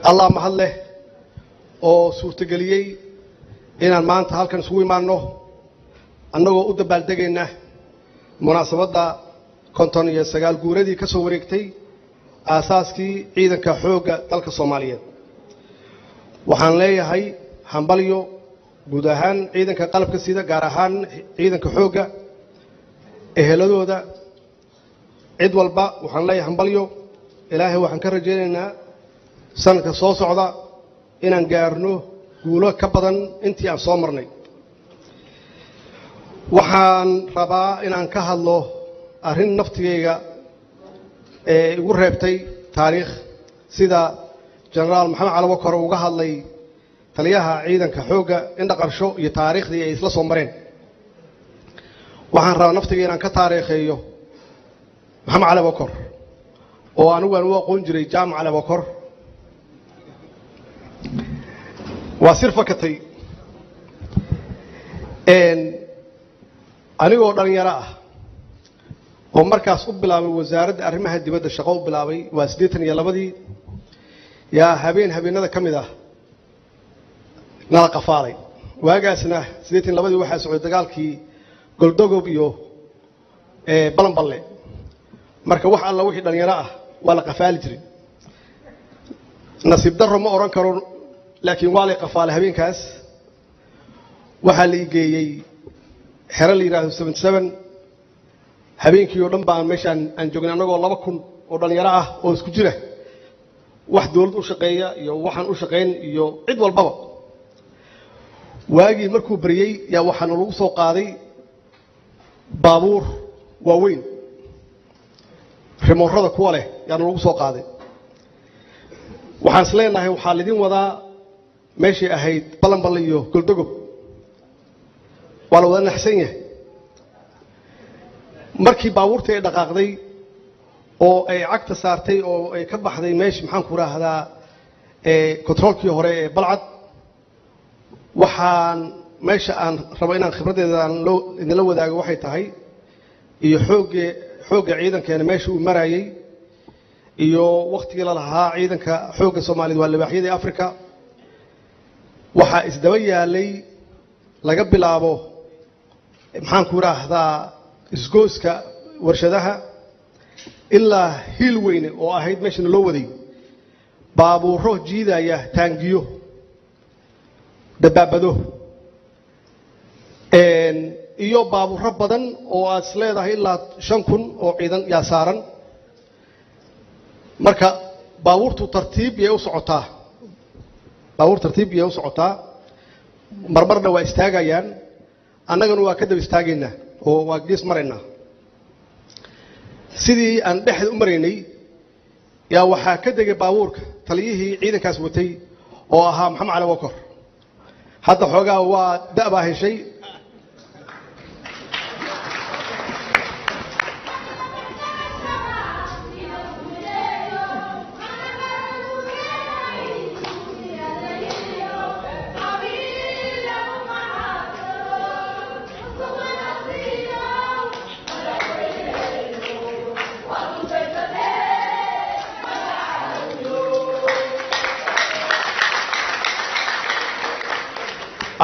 Allah mahad leh oo suurtageliyey inaan maanta halkan isugu imaanno annagoo u dabaaldegayna munaasabadda 59 guuradii ka soo wareegtay aasaaskii ciidanka xoogga dalka Soomaaliyeed. Waxaan leeyahay hambalyo guud ahaan ciidanka qalabka sida, gaar ahaan ciidanka xoogga, eheladooda, cid walba waxaan leeyahay hambalyo. Ilaahay waxaan ka rajaynaynaa sanadka soo socda inaan gaarno guulo ka badan intii aan soo marnay. Waxaan rabaa inaan ka hadlo arrin naftigayga ee igu reebtay taariikh, sida Jenaraal Maxamed Cali Wakor uga hadlay taliyaha ciidanka xoogga Indhaqarsho iyo taariikhdii ay isla soo mareen. Waxaan rabaa naftigay inaan ka taariikheeyo Maxamed Cali Wakor oo anigu aan u aqoon jiray Jaamac Cali Wakor. Waa sir fakatay. Anigoo dhalinyaro ah oo markaas u bilaabay wasaaradda arrimaha dibadda shaqo u bilaabay, waa 82dii, yaa habeen habeenada ka mid ah nala qafaalay. Waagaasna 82dii waxaa socday dagaalkii Goldogob iyo Balanballe. Marka wax alla wixii dhalinyaro ah waa la qafaali jiray. Nasiib darro ma odhan karo, laakiin waa lay qafaalay habeenkaas. Waxaa la igeeyey xero la yidhaahdo 77. Habeenkii oo dhan baan meeshaan aan joognay annagoo 2000 oo dhalinyaro ah oo isku jira, wax dawlad u shaqeeya iyo waxaan u shaqayn iyo cid walbaba. Waagii markuu baryey yaa waxaana lagu soo qaaday baabuur waaweyn, rimoorada kuwa leh yaana lagu soo qaaday. Waxaan is leenahay waxaa laidin wadaa meeshay ahayd Balanballe iyo Goldogob. Waa la wada naxsan yahay. Markii baabuurtii ay dhaqaaqday oo ay cagta saartay oo ay ka baxday meesha, maxaan ku raahdaa, kontaroolkii hore ee Balcad, waxaan meesha aan rabo inaan khibraddeeda aan loo idinla wadaago waxay tahay iyo xoogga ciidankeena meesha uu marayay iyo wakhtigii la lahaa ciidanka xoogga Soomaaliyeed waa libaaxyadii Afrika. Waxaa isdaba yaalay laga bilaabo, maxaan ku raahdaa, isgooska warshadaha ilaa Hiil Weyne oo ahayd meeshana loo waday, baabuuro jiidaya taangiyo, dabaabado iyo baabuuro badan oo aad is leedahay ilaa 5000 oo ciidan yaa saaran. Marka baabuurtu tartiib yay u socotaa, baabuur tartiib yay u socotaa, marmarna waa istaagayaan, annagana waa ka daba istaagaynaa oo waa gees maraynaa. Sidii aan dhexda u maraynay yaa waxaa ka degay baabuurka taliyihii ciidankaas watay oo ahaa Maxamed Cali Wakor. Hadda xoogaa waa da' baa heshay.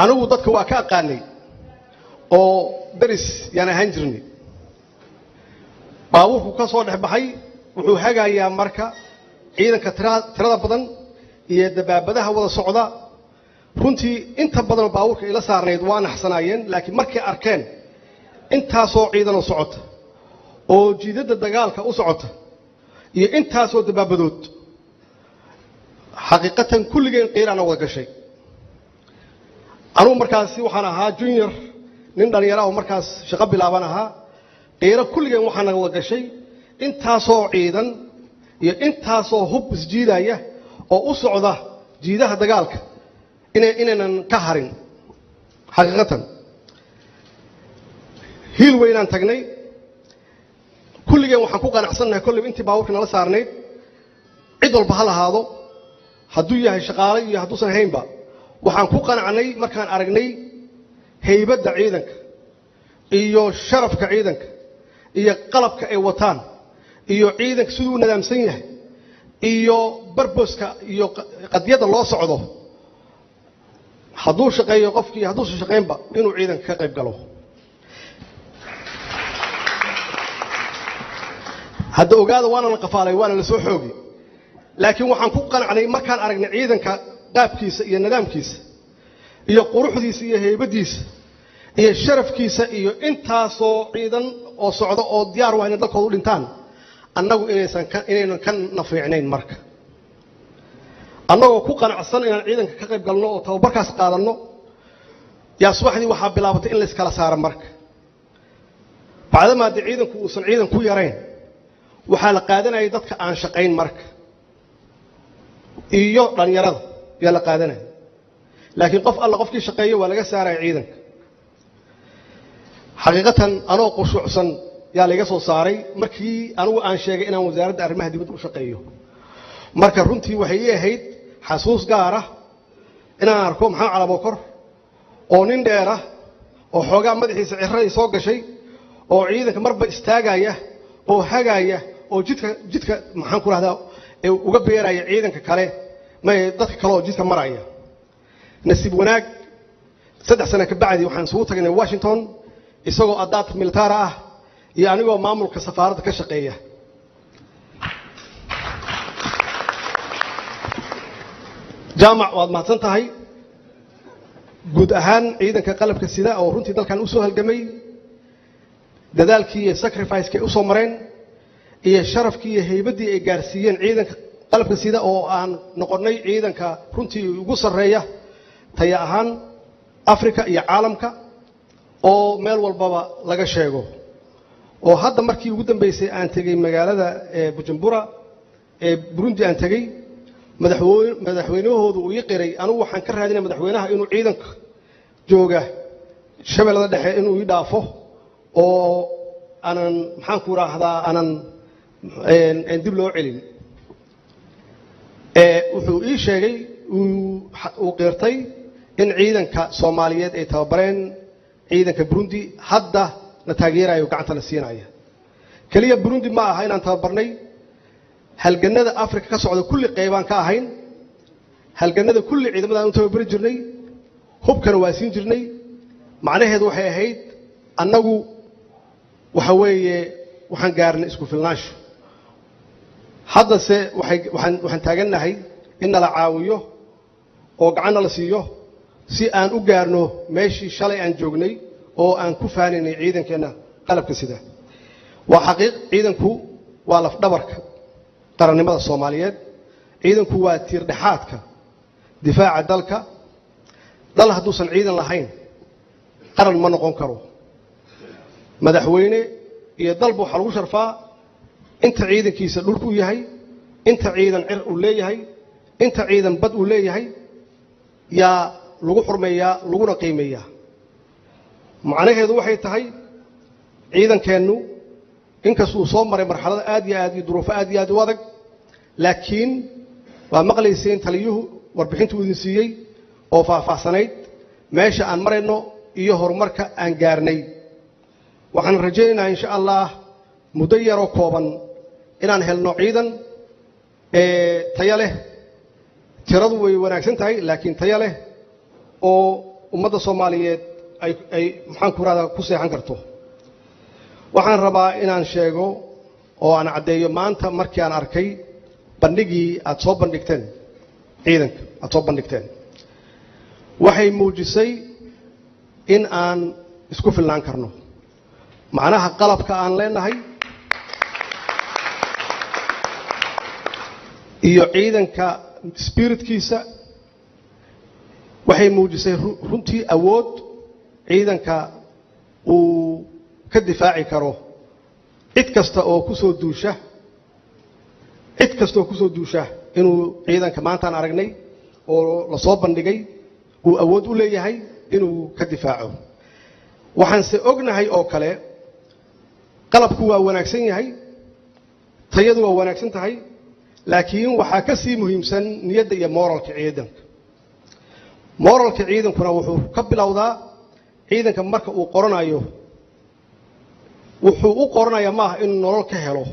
Anigu dadka waa ka aqaanay oo daris yaan ahaan jirnay. Baabuurku ka soo dhex baxay, wuxuu hagayaa marka ciidanka tirada badan iyo dabaabadaha wada socda. Runtii inta badanoo baabuurka ila saarnayd waa naxsanaayeen, laakiin markay arkeen intaasoo ciidanoo socota oo jiidadda dagaalka u socota iyo intaasoo dabaabadood, xaqiiqatan kulligeen qiiraana wada gashay. Anugu markaasi waxaan ahaa junior, nin dhallinyaro oo markaas shaqo bilaaban ahaa. Qiiro kulligeen waxaa naga wada gashay intaasoo ciidan iyo intaasoo hub isjiidaya oo u socda jiidaha dagaalka inaynan ka harin. Xaqiiqatan Hiil Weynaan tagnay, kulligeen waxaan ku qanacsannahay kolleyba intii baabuurka nala saarnayd, cid walba ha lahaado, hadduu yahay shaqaale iyo hadduusan haynba, waxaan ku qanacnay markaan aragnay haybadda ciidanka iyo sharafka ciidanka iyo qalabka ay wataan iyo ciidanka siduu u nadaamsan yahay iyo barboska iyo qadiyadda loo socdo hadduu shaqeeyo qofkii hadduusan shaqaynba inuu ciidanka ka qayb galo. Hadda ogaada, waana la qafaalay, waana la soo xoogi, laakiin waxaan ku qanacnay markaan aragnay ciidanka qaabkiisa iyo nidaamkiisa iyo quruxdiisa iyo heybadiisa iyo sharafkiisa iyo intaasoo ciidan oo socda oo diyaar waa inay dalkooda u dhintaan, annagu inaysan ka inaynan ka nafiicnayn. Marka annagoo ku qanacsan inaan ciidanka ka qayb galno oo tababarkaas qaadanno, yaa subaxdii waxaa bilaabatay in la iskala saaro. Marka bacdamaa dee ciidanku uusan ciidan ku yarayn, waxaa la qaadanayay dadka aan shaqayn marka iyo dhallinyarada yaa la qaadanaya, laakiin qof alla qofkii shaqeeya waa laga saaraya ciidanka. Xaqiiqatan anoo qushuucsan yaa layga soo saaray markii anigu aan sheegay inaan wasaaradda arrimaha dibadda u shaqeeyo. Marka runtii waxay ii ahayd xasuus gaar ah inaan arko Maxamed Cali Abokor oo nin dheer ah oo xoogaa madaxiisa cirradii soo gashay oo ciidanka marba istaagaya oo hagaaya oo jidka maxaan ku rahdaa uga beeraya ciidanka kale, may dadka kale oo jidka maraya. Nasiib wanaag, 3 sano ka bacdi waxaan isugu tagnay Washington, isagoo adaad militaara ah iyo anigoo maamulka safaaradda ka shaqeeya. Jaamac, waad mahadsan tahay. Guud ahaan ciidanka qalabka sida oo runtii dalkan usoo halgamay, dadaalkii iyo sacrificekii ay usoo mareen iyo sharafkii iyo haybaddii ay gaarsiiyeen ciidanka qalabka sida oo aan noqonnay ciidanka runtii ugu sarreeya taya ahaan Africa iyo caalamka oo meel walbaba laga sheego, oo hadda markii ugu dambeysay aan tegey magaalada Bujumbura ee Burundi aan tegey, madaxweynahoodu uu ii qiray. Anugu waxaan ka raadinaya madaxweynaha inuu ciidanka jooga Shabeellada Dhexe inuu ii dhaafo oo aanan maxaan ku raahdaa aanan dib loo celin. Wuxuu ii sheegay, uu qirtay in ciidanka Soomaaliyeed ay tababareen ciidanka Burundi hadda na taageerayo, gacanta la siinaya. Keliya Burundi ma aha inaan tababarnay, halganada Africa ka socda kulli qaybaan ka ahayn, halganada kulli ciidamadaan u tababari jirnay, hubkana waa siin jirnay. Macnaheedu waxay ahayd annagu waxa weeye waxaan gaarnay isku filnaansho. Haddase waxaan taagannahay in nala caawiyo oo gacanna la siiyo si aan u gaarno meeshii shalay aan joognay oo aan ku faanaynay ciidankeenna qalabka sida. Waa xaqiiq, ciidanku waa lafdhabarka qarannimada Soomaaliyeed. Ciidanku waa tiirdhexaadka difaaca dalka. Dal hadduusan ciidan lahayn qaran ma noqon karo. Madaxweyne iyo dalba waxaa lagu sharfaa inta ciidankiisa dhulku u yahay, inta ciidan cir uu leeyahay, inta ciidan bad uu leeyahay yaa lagu xurmeeyaa laguna qiimeeyaa. Macnaheedu waxay tahay ciidankeennu inkastuu soo maray marxalado aad iyo aad iyo duruufo aad iyo aad u adag, laakiin waa maqlayseen taliyuhu warbixintu idin siiyey oo faahfaahsanayd meesha aan marayno iyo horumarka aan gaarnay. Waxaan rajaynaynaa insha Allah muddo yaroo kooban inaan helno ciidan tayo leh. Tiradu way wanaagsan tahay, laakiin tayo leh oo ummadda Soomaaliyeed ay maxaan ku rahdaa ku seexan karto. Waxaan rabaa inaan sheego oo aan caddeeyo, maanta markii aan arkay bandhigii aad soo bandhigteen, ciidanka aad soo bandhigteen, waxay muujisay in aan isku filnaan karno, macnaha qalabka aan leenahay iyo ciidanka spiritkiisa. Waxay muujisay runtii awood ciidanka uu ka difaaci karo cid kasta oo ku soo duusha, cid kasta oo ku soo duusha inuu ciidanka maantaan aragnay oo la soo bandhigay uu awood u leeyahay inuu ka difaaco. Waxaanse ognahay oo kale qalabku waa wanaagsan yahay, tayadu waa wanaagsan tahay, laakiin waxaa ka sii muhiimsan niyadda iyo moralka ciidanka. Moralka ciidankuna wuxuu ka bilowdaa ciidanka marka uu qoranayo. Wuxuu u qoranayaa maaha inuu nolol ka helo,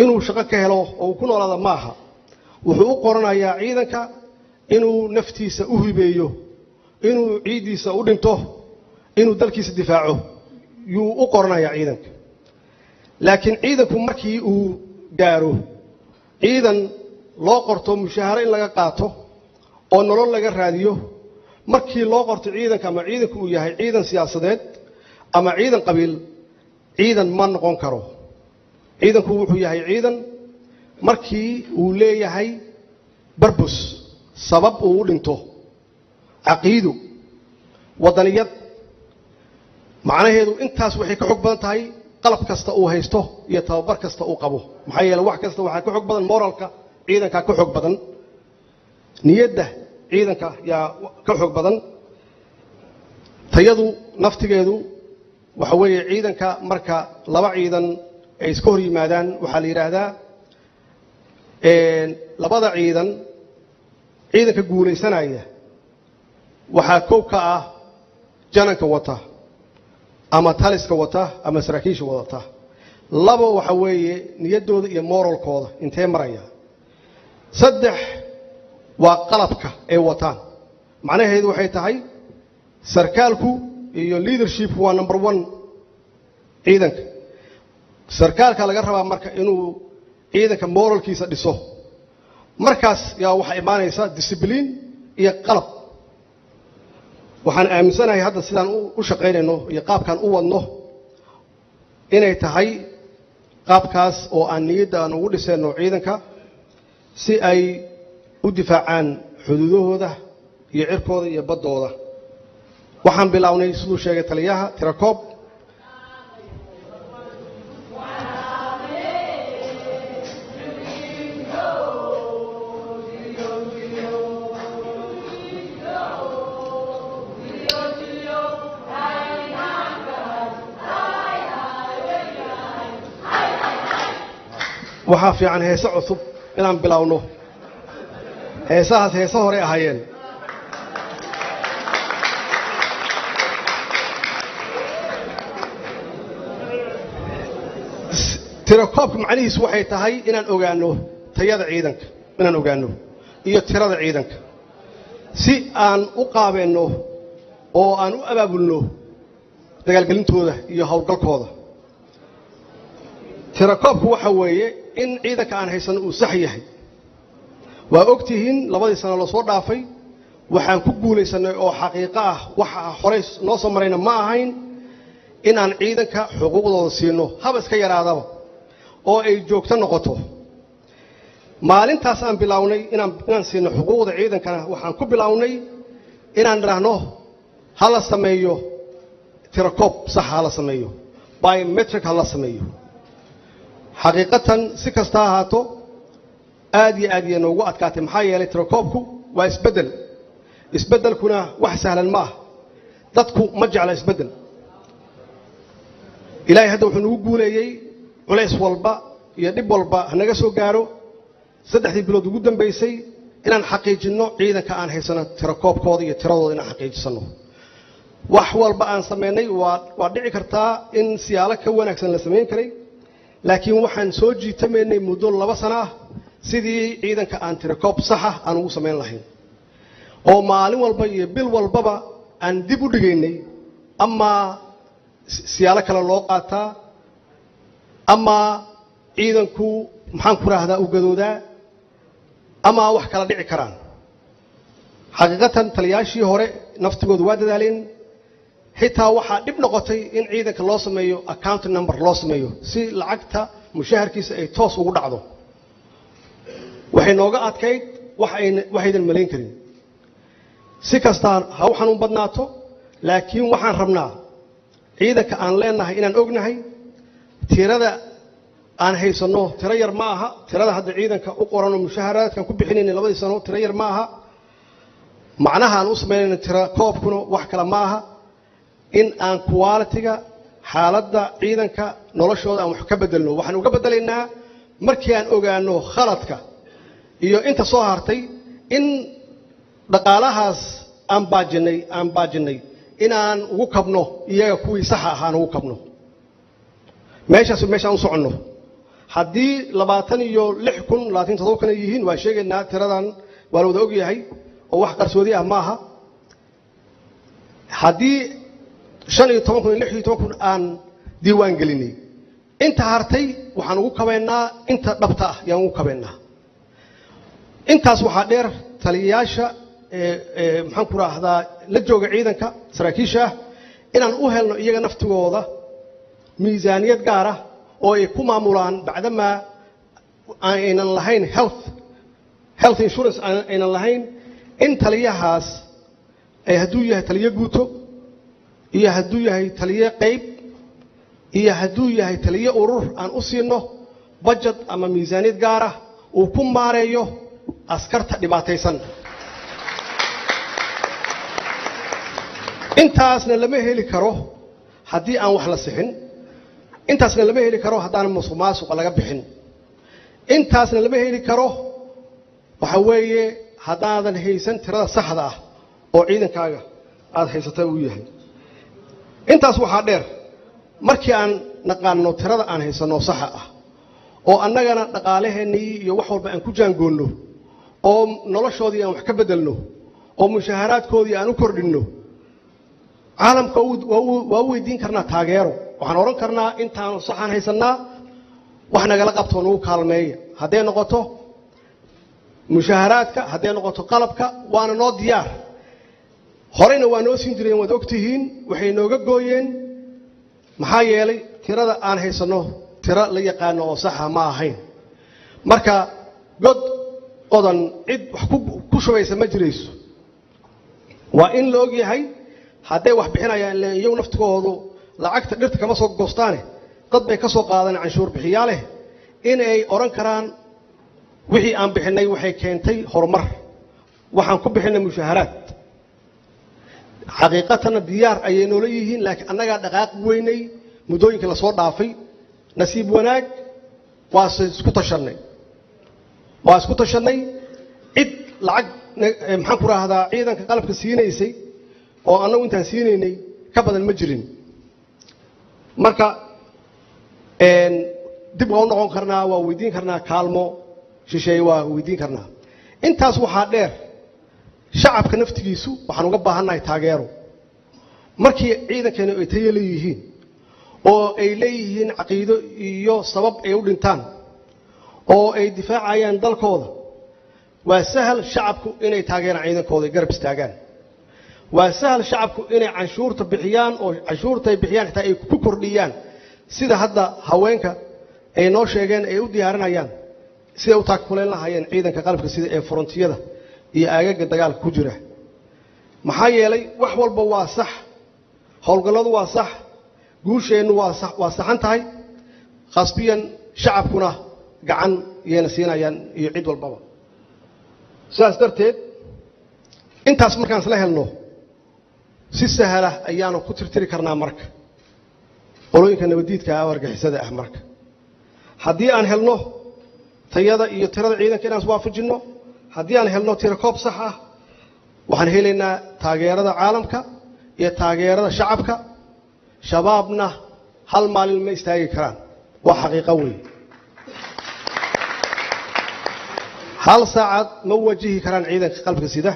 inuu shaqo ka helo oo uu ku noolaada maaha. Wuxuu u qoranayaa ciidanka inuu naftiisa u hibeeyo, inuu ciiddiisa u dhinto, inuu dalkiisa difaaco yuu u qoranayaa ciidanka. Laakiin ciidanku markii uu gaaro ciidan loo qorto mushaaharo in laga qaato oo nolol laga raadiyo, markii loo qorto ciidanka ama ciidanku uu yahay ciidan siyaasadeed ama ciidan qabiil, ciidan ma noqon karo. Ciidanku wuxuu yahay ciidan markii uu leeyahay purpose, sabab uu u dhinto, caqiido, waddaniyad. Macnaheedu intaas waxay ka xog badan tahay qalab kasta uu haysto iyo tababar kasta uu qabo. Maxaa yeele, wax kasta waxaa ka xog badan moralka ciidanka, ka xog badan niyadda ciidanka yaa ka xog badan. Tayadu naftigeedu waxa weeye ciidanka marka laba ciidan ay iska hor yimaadaan, waxaa la yidhaahdaa labada ciidan ciidanka guulaysanaya waxaa kow ka ah jananka wata ama taliska wata ama saraakiisha wadata. Labo waxa weeye niyaddooda iyo moralkooda intee maraya. Saddex waa qalabka ay wataan. Macnaheedu waxay tahay sarkaalku iyo leadershipku waa number one ciidanka. Sarkaalka laga rabaa marka inuu ciidanka moralkiisa dhiso. Markaas yaa waxaa imaanaysa discipline iyo qalab. Waxaan aaminsanahay hadda sidaan u shaqaynayno iyo qaabkaan u wadno inay tahay qaabkaas oo aan niyadda aan ugu dhisayno ciidanka si ay u difaacaan xuduudahooda iyo cirkooda iyo baddooda. Waxaan bilownay, siduu sheegay taliyaha, tirakoob. Waxaa fiican heese cusub inaan bilowno. Heesahaas heese horey ahaayeen. Tirakoobka macnihiisu waxay tahay inaan ogaanno tayada ciidanka, inaan ogaanno iyo tirada ciidanka, si aan u qaabeenno oo aan u abaabulno dagaalgelintooda iyo howlgalkooda. Tirakoobku waxa weeye in ciidanka aan haysanno uu sax yahay. Waa og tihiin, 2dii sano lasoo dhaafay waxaan ku guulaysannay oo xaqiiqo ah, waxa horey noo soo marayna ma ahayn, in aan ciidanka xuquuqdooda siino, haba iska yaraadaba, oo ay joogto noqoto. Maalintaas aan bilownay inaan siino xuquuqda ciidankana, waxaan ku bilownay inaan idhaahno ha la sameeyo tirakoob sax, ha la sameeyo biometric, ha la sameeyo. Xaqiiqatan, si kasta ha ahaato, aad iyo aad iyo noogu adkaatay. Maxaa yeelay, tirakoobku waa isbeddel, isbeddelkuna wax sahlan ma ah. Dadku ma jecla isbeddel. Ilaahay hadda wuxuu nagu guuleeyey, culays walba iyo dhib walba hanaga soo gaaro, 3dii bilood ugu dambaysay inaan xaqiijinno ciidanka aan haysano tirakoobkooda iyo tiradooda inaan xaqiijisanno. Wax walba aan samaynay waa dhici kartaa in siyaalo ka wanaagsan la samayn karay, laakiin waxaan soo jiitamaynay muddo 2 sano ah sidii ciidanka aan tirakoob saxa aan ugu samayn lahayn, oo maalin walba iyo bil walbaba aan dib u dhigaynay, amaa siyaalo kale loo qaataa, amaa ciidanku, maxaan ku rahdaa, u gadoodaa, amaa wax kala dhici karaan. Xaqiiqatan, taliyaashii hore naftigoodu waa dadaaleen. Xitaa waxaa dhib noqotay in ciidanka loo sameeyo account number loo sameeyo si lacagta mushaharkiisa ay toos ugu dhacdo. Waxay nooga adkayd wax ayna waxaydan malayn karin. Si kastaa ha u xanuun badnaato, laakiin waxaan rabnaa ciidanka aan leenahay inaan ognahay tirada aan haysanno. Tiro yar ma aha tirada hadda ciidanka u qoran oo mushaharaadkan ku bixinayna 2dii sano. Tiro yar ma aha. Macnaha aan u samaynayna tira koobkuna wax kale ma aha, in aan quality-ga xaaladda ciidanka noloshooda aan wax ka bedelno. Waxaan uga bedelaynaa markii aan ogaano khaladka iyo inta soo hartay, in dhaqaalahaas aan baajinnay inaan ugu kabno iyaga, kuwii saxa ahaan ugu kabno. Meeshaas meeshaan u soconno. Haddii 26,000, 27,000 ay yihiin, waa sheegaynaa tiradan, waa la wada ogyahay oo wax qarsoodi ah maaha. Haddii 15,000 iyo 16,000 aan diiwaan gelinay, inta hartay waxaan ugu kabaynaa inta dhabta ah yaan ugu kabaynaa. Intaas waxaa dheer taliyayaasha maxaan ku raahdaa la jooga ciidanka saraakiisha ah inaan u helno iyaga naftigooda miisaaniyad gaar ah oo ay ku maamulaan, bacdamaa aynan lahayn health insurance aynan lahayn, in taliyahaas ay hadduu yahay taliyo guuto iyo hadduu yahay taliyo qayb iyo hadduu yahay taliyo urur aan u siino budget ama miisaaniyad gaar ah uu ku maareeyo askarta dhibaataysan. Intaasna lama heli karo haddii aan wax la sixin. Intaasna lama heli karo haddaan musuq maasuqa laga bixin. Intaasna lama heli karo waxa weeye haddaadan haysan tirada saxda ah oo ciidankaaga aada haysata uu yahay. Intaas waxaa dheer markii aan naqaano tirada aan haysanno saxa ah oo annagana dhaqaalaheennii iyo wax walba aan ku jaangoonno oo noloshoodii aan wax ka beddelno oo mushaharaadkoodii aan u kordhinno, caalamka waa u weydiin karnaa taageero. Waxaan odhan karnaa intaanu saxaan haysannaa, wax nagala qabtoo nagu kaalmeeya, hadday noqoto mushaharaadka, hadday noqoto qalabka, waana noo diyaar. Horeyna waa noo siin jireen, waad ogtihiin, waxay nooga gooyeen maxaa yeelay tirada aan haysanno tiro la yaqaano oo saxa ma ahayn. Marka god odan cid wax ku shubaysa ma jirayso. Waa in la og yahay hadday wax bixinayaan, ileen iyagu naftigoodu lacagta dhirta kama soo goostaane, dad bay ka soo qaadaan canshuur bixiyaa leh, inay odhan karaan wixii aan bixinay waxay keentay horumar, waxaan ku bixinay mushaharaad. Xaqiiqatanna diyaar ayay noola yihiin, laakiin annagaa dhaqaaq weynay muddooyinkii lasoo dhaafay. Nasiib wanaag waase isku tashannay, waa isku tashannay. Cid lacag maxaan ku raahdaa ciidanka qalabka siinaysay oo annagu intaan siinaynay ka badan ma jirin. Marka dib waa u noqon karnaa, waa weydiin karnaa kaalmo shisheeye, waa weydiin karnaa. Intaas waxaa dheer shacabka naftigiisu waxaan uga baahannahay taageero. Markii ciidankeenu ay tayo leeyihiin oo ay leeyihiin caqiido iyo sabab ay u dhintaan oo ay difaacayaan dalkooda, waa sahal shacabku inay taageeraan ciidankooda ay garab istaagaan. Waa sahal shacabku inay canshuurta bixiyaan oo canshuurta ay bixiyaan xitaa ay ku kordhiyaan, sida hadda haweenka ay noo sheegeen ay u diyaarinayaan siday u taakuleen lahaayeen ciidanka qalabka sida ee forontiyada iyo aagaga dagaalka ku jira. Maxaa yeelay wax walba waa sax, howlgalladu waa sax, guusheennu waa sax, waa saxan tahay, khasbiyan shacabkuna gacan yayna siinayaan iyo cid walbaba. Sidaas darteed intaas markaan isla helno si sahla ayaanu ku tirtiri karnaa marka qolooyinka nabadiidka ah oo argixisada ah. Marka haddii aan helno tayada iyo tirada ciidanka inaan iswaafajinno, haddii aan helno tiro koob sax ah, waxaan helaynaa taageerada caalamka iyo taageerada shacabka. Shabaabna hal maalin ma istaagi karaan, waa xaqiiqo weyn. Hal saacad ma wajihi karaan ciidanka qalabka sida,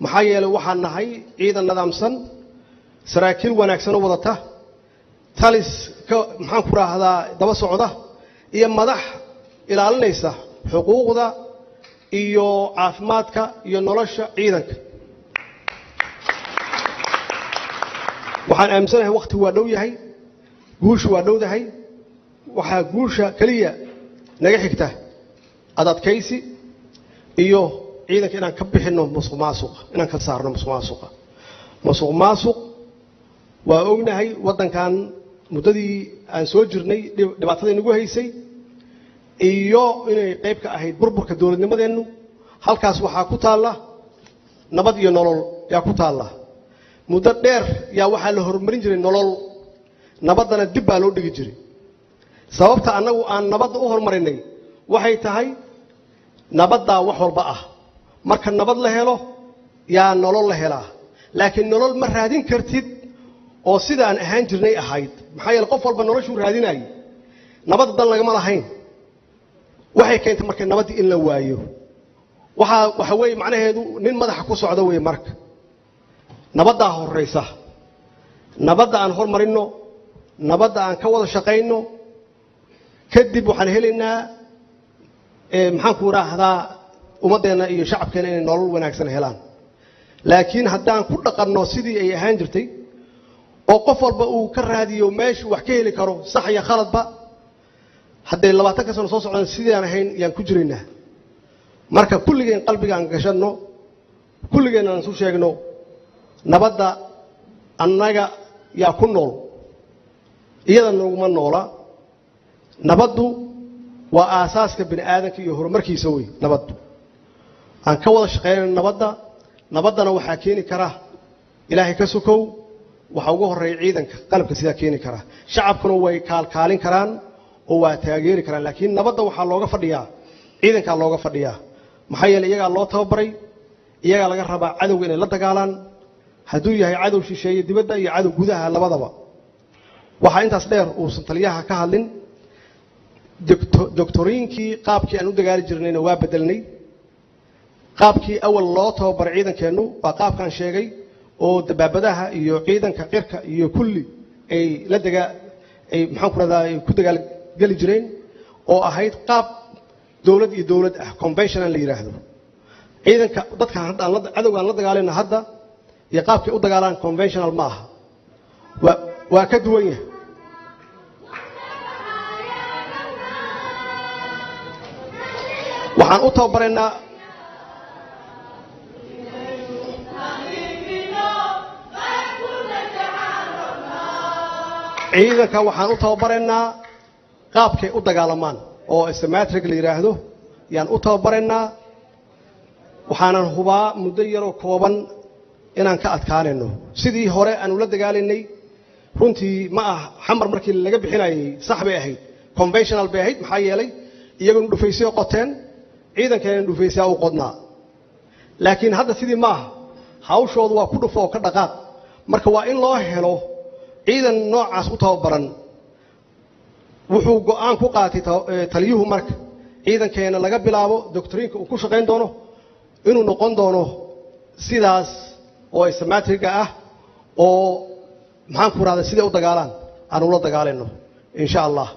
maxaa yeelay waxaan nahay ciidan nidaamsan, saraakiil wanaagsan u wadata, talis ka maxaan ku raahdaa daba socda iyo madax ilaalinaysa xuquuqda iyo caafimaadka iyo nolosha ciidanka. Waxaan aaminsanahay waqti waa dhow yahay, guushu waa dhowdahay. Waxaa guusha keliya naga xigta adadkaysi iyo ciidanka inaan ka bixinno musuq maasuqa, inaan ka saarno musuq maasuqa. Musuq maasuq waa ognahay waddankan muddadii aan soo jirnay dhibaatada inagu haysay iyo inay qayb ka ahayd burburka dowladnimadeennu. Halkaas waxaa ku taalla nabad iyo nolol yaa ku taalla. Muddo dheer yaa waxaa la horumarin jiray nolol, nabaddana dib baa loo dhigi jiray. Sababta annagu aan nabadda u horumarinay waxay tahay nabaddaa wax walba ah. Marka nabad la helo yaa nolol la helaa, laakiin nolol ma raadin kartid oo sidaan ahaan jirnay ahayd. Maxaa yeele qof walba noloshuu raadinayay, nabadda dan lagama lahayn. Waxay keentay marka nabaddii in la waayo. Waxaa waxa weeye macnaheedu nin madaxa ku socda weeye. Marka nabaddaa horraysa, nabadda aan hormarinno, nabadda aan ka wada shaqayno. Kadib waxaan helaynaa, maxaan ku idhaahdaa, ummaddeenna iyo shacabkeenna inay nolol wanaagsan helaan. Laakiin haddaan ku dhaqanno sidii ay ahaan jirtay oo qof walba uu ka raadiyo meeshuu wax ka heli karo, sax iyo khaladba, hadday 20ka sano soo socdaan sidii aan ahayn yaan ku jiraynaa. Marka kulligeen qalbiga aan gashanno, kulligeen aan isu sheegno, nabadda annaga yaa ku nool, iyada nooguma noola. Nabaddu waa aasaaska bini aadanka iyo horumarkiisa wey. Nabaddu aan ka wada shaqaynayno nabadda. Nabaddana waxaa keeni kara, Ilaahay ka sokow, waxaa ugu horreeya ciidanka qalabka sidaa keeni kara. Shacabkuna way kaalkaalin karaan oo waa taageeri karaan, laakiin nabadda waxaa looga fadhiyaa ciidankaa looga fadhiyaa. Maxaa yeeley iyagaa loo tababaray, iyagaa laga rabaa cadowga inay la dagaalaan, hadduu yahay cadow shisheeye dibadda iyo cadow gudaha labadaba. Waxaa intaas dheer uusan taliyaha ka hadlin, doctoriinkii qaabkii aan u dagaali jirnayna waa bedelnay. Qaabkii awal loo tababaray ciidankeennu waa qaabkaan sheegay oo dabaabadaha iyo ciidanka cirka iyo kulli ay la dagaa ay, maxaan ku rahdaa, ay ku dagaalgeli jireen, oo ahayd qaab dowlad iyo dowlad ah, conventional la yidhaahdo. Ciidanka dadka hadda aan la cadowga aan la dagaalayna hadda iyo qaabkay u dagaalaan conventional ma aha, waa ka duwan yahay. Waxaan u tababaraynaa ciidanka, waxaan u tababaraynaa qaabkay u dagaalamaan oo asymmetric la yidhaahdo yaan u tababaraynaa. Waxaanan hubaa muddo yaroo kooban inaan ka adkaanayno sidii hore aan ula dagaalaynay. Runtii ma ah Xamar markii laga bixinayay sax bay ahayd, conventional bay ahayd. Maxaa yeelay iyaguna dhufaysyo qoteen, ciidankeena dhufaysaa u qodnaa. Laakiin hadda sidii ma aha, hawshoodu waa ku dhufo oo ka dhaqaaq. Marka waa in loo helo ciidan noocaas u tababaran. Wuxuu go'aan ku qaatay taliyuhu marka ciidankeena laga bilaabo doctriinka uu ku shaqayn doono inuu noqon doono sidaas oo asymmetric-ga ah, oo maxaan ku rahdaa, siday u dagaalaan aan ula dagaalayno, insha Allah.